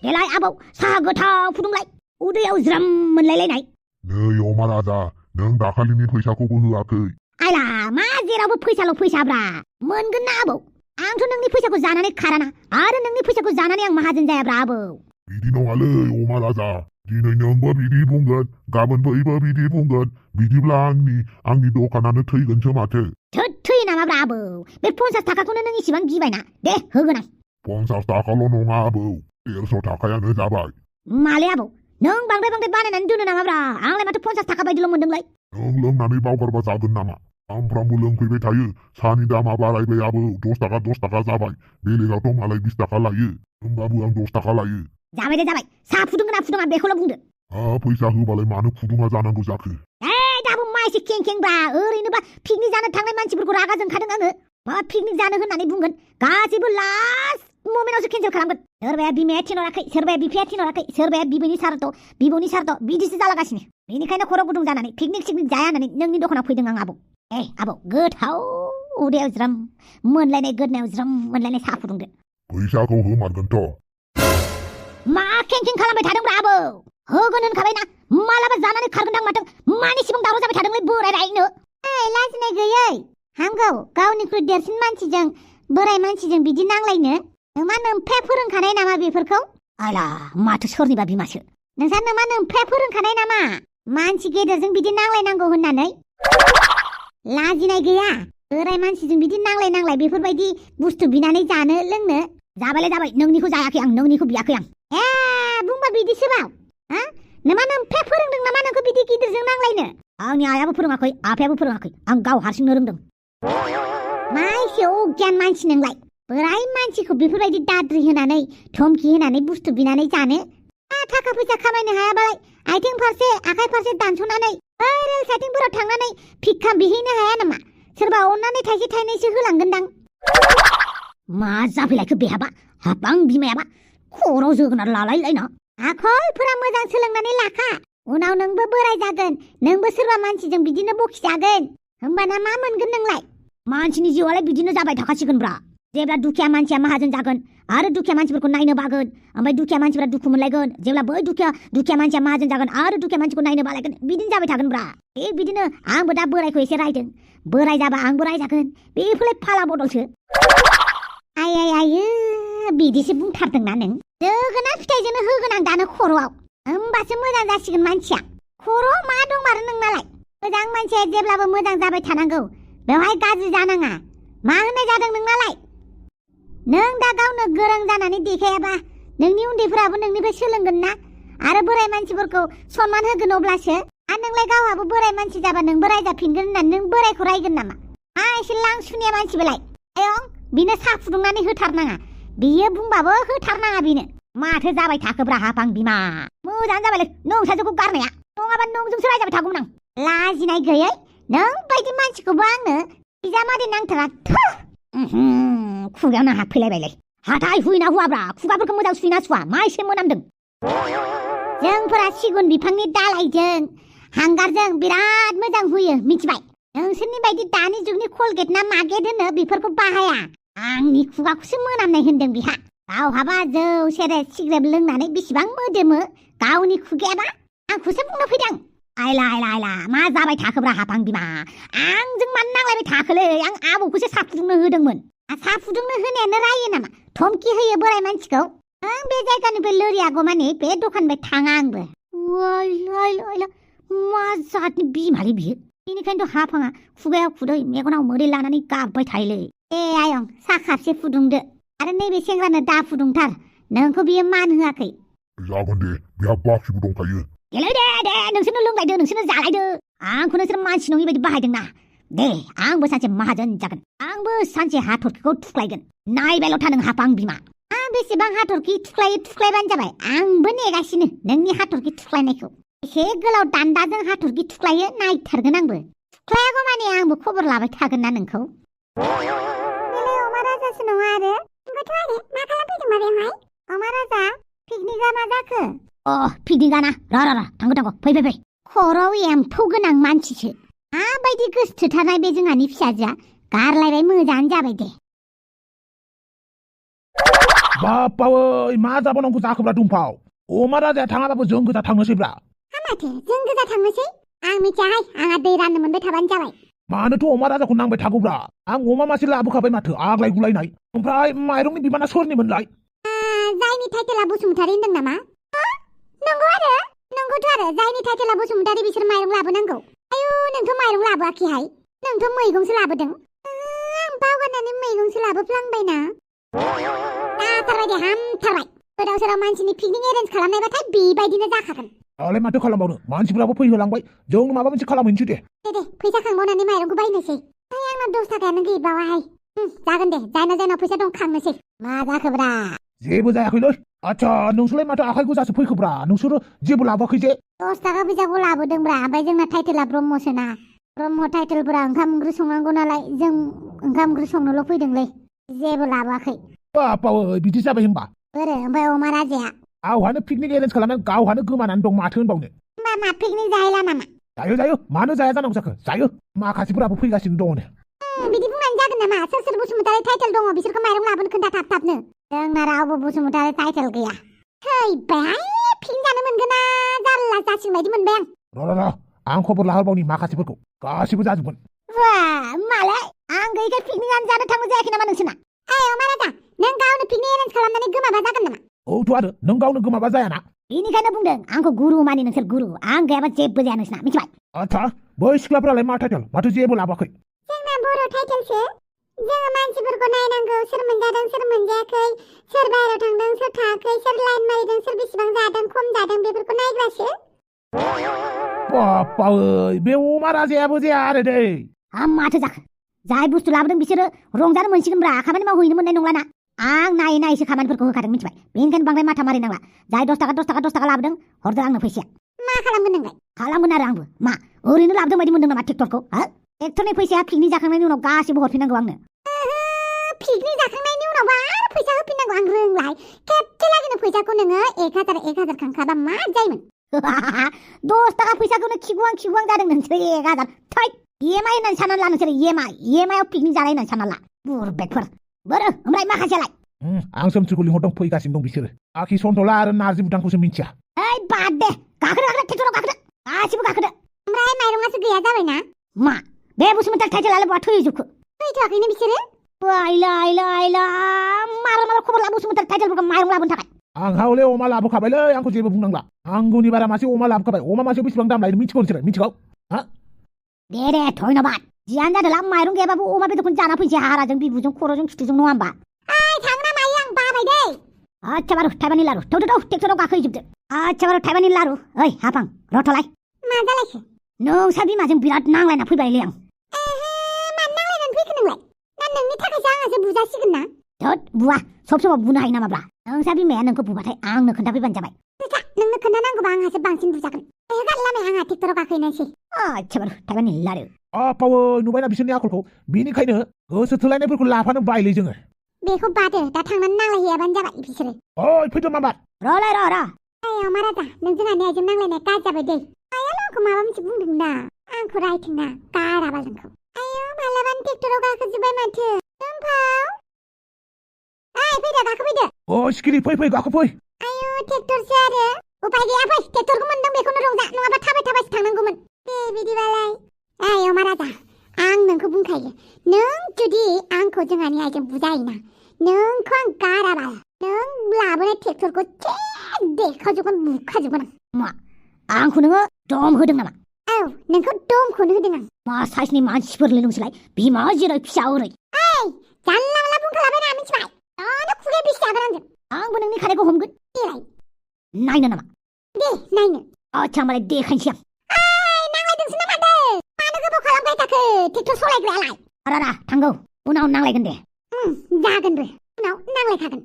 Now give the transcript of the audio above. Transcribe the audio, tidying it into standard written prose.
देलाय आबौ साहा गोथाव फुदुंलाय उदैयाव ज्रोम मोनलायलायनाय। नै अमा राजा नों दाखालिनि फैसाखौबो होआखै। आयला मा जेरावबो फैसाल' फैसाब्रा मोनगोन ना आबौ आंथ' नोंनि फैसाखौ जानानै खाराना आरो नोंनि फैसाखौ जानानै आं माहाजोन जायाब्रा आबौ। बिदि नङालै अमा राजा दिनै नोंबो बिदि बुंगोन गाबोन बैबो बिदि बुंगोन बिदिब्ला आंनि दखानानो थैगोनसो माथो। थोद थैयो नामाब्रा आबौ बे 50 थाखाखौनो नों इसिबां गिबायना दे होगोन आं। 50 थाखाल' नङा आबौ 150 थाखायानो जाबाय। माले आबौ नों बांद्राय बानायनानै दोनो नामाब्रा आंलाय माथो 50 थाखा बायदिल' मोनदोंलाय। नों लोंनानै बावगारबा जागोन नामा सामफ्रामबो लोंफैबाय थायो साहानि दामा बारायबाय आबौ 10 थाखा जाबाय बेलेगावथ' मालाय 20 थाखा लायो होमबाबो आं 10 थाखा लायो। जाबाय दे जाबाय साहा फुदुंगोन ना फुदुङा बेखौल' बुंदो। फैसा होबालाय मानो फुदुङा जानांगौ जाखो। दाबो मा एसे खेंखेंब्रा ओरैनोबा पिकनिक जानो थांनाय मानसिफोरखौ रागा जोंखादों आङो मा पिकनिक जानो होननानै बुंगोन गासैबो लास्ट ममेन्टआवसो केन्सेल खालामगोन। सोरबाया बिमाया थिनहराखै सोरबाया बिफाया थिनहराखै सोरबाया बिबैनि सारथ बिबौनि सारथ बिदिसो जालागासिनो बेनिखायनो खर' गुदुं जानानै पिकनिक जाया होननानै नोंनि दखानाव फैदों आं आबौ। आबौ गोथाव उदैयाव ज्रोम मोनलायनाय गोदनायाव ज्रोम मोनलायनाय साहा फुदुंदो। फैसाखौ होमारगोनथ'। मा खेंखें खालामबाय थादोंब्रा आबौ होगोन होनखाबायना मालाबा जानानै खारगोनदां माथो मानि सिबां दावराव जाबाय थादोंलै बोराय रायनो। लाजिनाय गैयै हामगौ गावनिख्रुइ देरसिन मानसिजों बोराय मानसिजों बिदि नांलायनो मा नोमफाया फोरोंखानाय नामा बेफोरखौ। आला माथो सोरनिबा बिमासो नोंसा मा नोमफाया फोरोंखानाय नामा मानसि गेदेरजों बिदि नांलायनांगौ होननानै। लाजिनाय गैया बोराय मानसिजों बिदि नांलाय बेफोरबायदि बुस्थु बिनानै जानो लोंनो। जाबायलाय जाबाय नोंनिखौ जायाखै आं नोंनिखौ बियाखै आं। बुंबा बिदिसोबाव नोमा नोमफाया फोरोंदों नामा नोंखौ बिदि गिदिरजों नांलायनो। आंनि आइयाबो फोरोङाखै आफायाबो फोरोङाखै आं गाव हारसिंनो रोंदों। मा एसे अगियान मानसि नोंलाय बोराय मानसिखौ बेफोरबायदि दाद्रि होनानै धमकि होनानै बुस्थु बिनानै जानो। थाखा फैसा खामायनो हायाबालाय आथिं फारसे आखाइ फारसे दानस'नानै रेल साइथिंफोराव थांनानै भिक्षा बिहैनो हाया नामा सोरबा अननानै थाइसे थाइनैसो होलांगोनदां। मा जाफैलायखो बेहाबा हाबां बिमायाबा खर' जोगोनार लालायलायना। आखलफोरा मोजां सोलोंनानै लाखा उनाव नोंबो बोराय जागोन नोंबो सोरबा मानसिजों बिदिनो बखिजागोन होमबाना मा मोनगोन नोंलाय। मानसिनि जिउआलाय बिदिनो जाबाय थाखासिगोनब्रा जेब्ला दुखिया मानसिया माहाजोन जागोन आरो दुखिया मानसिफोरखौ नायनो बागोन ओमफ्राय दुखिया मानसिफोरा दुखु मोनलायगोन जेब्ला बै दुखिया मानसिया माहाजोन जागोन आरो दुखिया मानसिखौ नायनो बालायगोन बिदिनो जाबाय थागोनब्रा। बिदिनो आंबो दा बोरायखौ एसे रायदों बोराय जाबा आंबो रायजागोन बेफोरलाय फाला बदलसो। आयो बिदिसो बुंथारदोंना नों जोगोनार फिथाइजोंनो होगोन आं दानो खर'आव होमबासो मोजां जासिगोन मानसिया। खर' मा दंमारो नोंनालाय मोजां मानसिया जेब्लाबो मोजां जाबाय थानांगौ बेवहाय गाज्रि जानाङा मा होननाय जादों नोंनालाय। नों दा गावनो गोरों जानानै देखायाबा नोंनि उन्दैफोराबो नोंनिफ्राय सोलोंगोन ना आरो बोराय मानसिफोरखौ सनमान होगोन अब्लासो। आरो नोंलाय गावहाबो बोराय मानसि जाबा नोंबो रायजाफिनगोन होननानै नों बोरायखौ रायगोन नामा। एसे लांसुनिया मानसिबालाय बिनो साहा फुदुंनानै होथारनाङा बियो बुंबाबो होथारनाङा बिनो। माथो जाबाय थाखोब्रा हाबां बिमा मोजां जाबायलै नोंसाजोखौ गारनाया नङाबा नोंजोंसो रायजाबाय थागौमोन आं। लाजिनाय गैयै नों बायदि मानसिखौबो आंनो बिजामादै नांथारा खुगायावनो हाबफैलायबायलै। हाथाय हुइना हुआब्रा खुगाफोरखौ मोजां सुइना सुवा मा एसे मोनामदों। जोंफोरा सिगुन बिफांनि दालाइजों हांगारजों बिराद मोजां हुयो मिथिबाय। नोंसोरनि बायदि दानि जुगनि कलगेट ना मागेट होनो बेफोरखौ बाहाया। आंनि खुगाखौसो मोनामनाय होनदों बिहा गावहाबा जौ सेरेब सिग्रेट लोंनानै बेसेबां मोदोमो गावनि खुगायाबा आंखौसो बुंनो फैदों। आयला मा जाबाय थाखोब्रा हाबां बिमा आंजों मानो नांलायबाय थाखोलै आं आबौखौसो साहा फुदुंनो होदोंमोन। साहा फुदुंनो होनायानो रायो नामा धमकि होयो बोराय मानसिखौ। आं बे जायगानिफ्राय लोरियागौ माने बे दखाननिफ्राय थाङा आंबो। मा जातनि बिमालै बियो बेनिखायनोथ' हाफाङा खुगायाव खुदै मेगनाव मोदै लानानै गाबबाय थायोलै। आयं साहा खापसे फुदुंदो आरो नैबे सेंग्रानो दा फुदुंथार नोंखौ बियो मान होआखै। जागोन दे बेहा बाखिबो दंखायो। गेलै दे नोंसोरनो लोंलायदो नोंसोरनो जालायदो आंखौ नोंसोर मानसि नङि बायदि बाहायदोंना। दे आंबो सानसे माहाजोन जागोन आंबो सानसे हाथरखिखौ थुख्लायगोन नायबायल' था नों हाबां बिमा। बेसेबां हाथरखि थुख्लायबानो जाबाय आंबो नेगासिनो नोंनि हाथरखि थुख्लायनायखौ। एसे गोलाव दान्दाजों हाथरखि थुख्लायो नायथारगोन आंबो थुख्लायागौ माने आंबो खबर लाबाय थागोन ना नोंखौ। अमा राजासो नङा आरो मा खालामफैदोंबा बेवहाय अमा राजा पिकनिकआ मा जाखो। पिकनिकआ ना र थांगौ फै खर'आव एम्फौ गोनां मानसिसो माबायदि गोसोथोथारनाय बे जोंहानि फिसाजोआ गारलायबाय मोजाङानो जाबाय दे। बापावै मा जाबावनांगौ जाखोब्रा दुमफाव अमा राजाया थाङाबाबो जों गोजा थांनोसैब्रा माथो जों गोजा थांनोसै आं मिथियाहाय आंहा दै राननो मोनबाय थाबानो जाबाय मानोथ' अमा राजाखौ नांबाय थागौब्रा आं अमा मासे लाबोखाबाय माथो आग्लाय गुलायनाय ओमफ्राय माइरंनि बिबाना सोरनिमोनलाय जायनि टाइटेला बसुमतारी होनदों नामा नंगौ आरो नंगौथ' आरो जायनि टाइटेला बसुमतारी बिसोर माइरं लाबोनांगौ आयु नोंथ' माइरं लाबोआखैहाय नोंथ' मैगंसो लाबोदों आं बावगारनानै मैगंसो लाबोफ्लांबायना जाथारबाय दे हामथारबाय गोदाव सोराव मानसिनि पिकनिक एरेन्ज खालामनायबाथाय बेबायदिनो जाखागोन दालाय माथो खालामबावनो मानसिफ्राबो फैहोलांबाय जों माबा मोनसे खालामहैनोसै दे फैसा खांबावनानै माइरंखौ बायनोसै आंनाव 10 थाखायानो गैबावाहाय जागोन दे जायनाव फैसा दं खांनोसै मा जाखोब्रा जेबो जायाखैलै आच्छा नोंसोरलाय माथो आखाइ गोजासो फैखोब्रा नोंसोरो जेबो लाबोआखै जे 10 थाखा फैसाखौ लाबोदोंब्रा ओमफ्राय जोंना टाइटेला ब्रह्मसोना ब्रह्म टाइटेलफोरा ओंखाम ओंख्रि संनांगौ नालाय जों ओंखाम ओंख्रि संनोल' फैदोंलै जेबो लाबोआखै बापावै बिदि जाबाय होमबा बोरो ओमफ्राय अमा राजाया गावहानो पिकनिक एरेन्ज खालामनानै गावहानो गोमानानै दं माथो होनबावनो होमबा मा पिकनिक जाहैला नामा जायो मानो जाया जानांगौ जाखो जायो माखासेफोराबो फैगासिनो दङनो बिदि बुंनानै जागोन नामा सोर बसुमतारी टाइटेल दङ बिसोरखौ माइरं लाबोनो खोन्था थाबनो जोंना रावबो बसुमतारी टाइटेल गैया थैबाय पिकनिक जानो मोनगोन ना जारला जासिगोन बायदि मोनबाय आं र' आं खबर लाहरबावनि माखासेफोरखौ गासिबो जाजोबगोन मालाय आं गैयिखाय पिकनिक जानो थांनो जायाखै नामा नोंसोरना अमा राजा नों गावनो पिकनिक एरेन्ज खालामनानै गोमाबा जागोन नामा औथ' आरो नों गावनो गोमाबा जायाना बेनिखायनो बुंदों आंखौ गुरु मानि नोंसोर गुरु आं गैयाबा जेबो जाया नोंसोरना मिथिबाय आच्छा बै सिख्लाफ्रालाय मा टाइटेल माथो जेबो लाबोआखै जोंना बर' टाइटेलसो जोङो मानसिफोरखौ नायनांगौ सोर मोनजादों सोर मोनजायाखै सोर बाहेरायाव थांदों सोर थाङाखै सोर लाइन मारिदों सोर बेसेबां जादों खम जादों बेफोरखौ नायग्रासो बापावै बे अमा राजायाबो जाया आरो दै माथो जाखो जाय बुस्थु लाबोदों बिसोरो रंजानो मोनसिगोनब्रा खामानि मावहैनो मोननाय नंलाना आं नायैसो खामानिफोरखौ होखादों मिथिबाय बेनिखायनो बांद्राय माथा मारिनांला जाय 10 थाखा लाबोदों हरदो आंनो फैसाया मा खालामगोन नोंलाय खालामगोन आरो आंबो मा ओरैनो लाबोदों बायदि मोनदों नामा ट्रेक्टरखौ ट्रेक्टरनि फैसाया पिकनिक जाखांनायनि उनाव गासिबो हरफिननांगौ आंनो पिकनिक जाखांनायनि उनावबो आरो फैसा होफिननांगौ आं रोंलाय खेबसे लागैनो फैसाखौ नोङो 1000 खांखाबा मा जायोमोन 10 थाखा फैसाखौनो खिगुआं जादों नोंसोर 1000 थै EMI होननानै साननानै ला नोंसोर EMI आव पिकनिक जानाय होननानै साननानै ला बुरबेकफोर बोरो ओमफ्राय माखासेयालाय आं सोमस्रिखौ लिंहरदों फैगासिनो दं बिसोरो आखि सन्थला आरो नारजि बुदांखौसो मिथिया बाद दे गाखोदो ट्रेक्टराव गाखोदो गासिबो गाखोदो ओमफ्राय माइरंआसो गैया जाबायना मा बे बसुमतारी टाइटेलालाय बहा थैजोबखो थैथ'वाखैनो बिसोरो आइला माला खबर ला बसुमतारी टाइटेलफोरखौ माइरं लाबोनो थाखाय आंहा हले अमा लाबोखाबायलै आंखौ जेबो बुंनांला आंगुनि बारा मासे अमा लाबोखाबाय अमा मासेयाव बेसेबां दाम लायो मिथिगौ नोंसोरो मिथिगौ दे धन्यबाद जियानो जादोला माइरं गैयाबाबो अमा बेदरखौनो जाना फैनोसै हाराजों बिबुजों खर'जों खिथुजों नङा होमबा थांना मायो आं बाबाय दै आच्छा बारु थाइबानि लारु थौ ट्रेक्टराव गाखोहैजोबदो आच्छा बारु थाइबानि लारु ओइ हाफां रथ'लाय मा जालायखो नोंसा बिमाजों बिराद नांलायना फैबायलै आं मानो नांलायनानै फैखो नोंलाय ना नोंनि थाखायसो आंहासो बुजासिगोन ना धोद बुवा सब समाव बुनो हायो नामाब्रा नोंसा बिमाया नोंखौ बुबाथाय आंनो खोन्थाफैबानो जाबाय नोंनो खोन्थानांगौबा आंहासो बांसिन बुजागोन गारलामै आंहा ट्रेक्टराव गाखोहैनोसै आच्छा बारु थाइबानि लारु बापावै नुबायना बिसोरनि आखलखौ बेनिखायनो गोसो थोलायनायफोरखौ लाफानो बायलै जोङो बेखौ बादो दा थांनानै नांलायहैयाबानो जाबाय बिसोरो ओइ फैदो माबार र'लाय र' अमा राजा नों जोंहानि आइजों नांलायनाया गाज्रि जाबाय दै आइयाल' आंखौ माबा मोनसे बुंदों ना आंखौ रायथों ना गाराबा जोंखौ आयौ मालाबानो ट्रेक्टराव गाखोजोब्बाय माथो दोनफाव फैदो गाखोफैदो सिखिरि फै गाखोफै आयौ ट्रेक्टरसो आरो उपाय गैया फै ट्रेक्टरखौ मोनदों बेखौनो रंजा नङाबा थाबायसो थांनांगौमोन दे बिदिबालाय अमा राजा आं नोंखौ बुंखायो नों जुदि आंखौ जोंहानि आइजों बुजायोना नोंखौ आं गाराबा नों लाबोनाय ट्रेक्टरखौ देखाजोबगोन बुखाजोबगोन आं मा आंखौ नोङो दम होदों नामा औ नोंखौ दमखौनो होदों आं मा साइसनि मानसिफोरलै नोंसोरलाय बिमा जेरै फिसा ओरै जानला मानला बुंखालाबायना मिथिबाय दानो खुगाया बेसे जागोन आंबो नोंनि खानायखौ हमगोन देलाय नायनो नामा दे नायनो आच्छा होमबालाय देखायनोसै आं नांलायदोंसो ना मादों मानो गोबाव खालामबाय थाखो ट्रेक्टर सलायग्रायालाय थांगौ उनाव नांलायगोन दे जागोनबो उनाव नांलायखागोन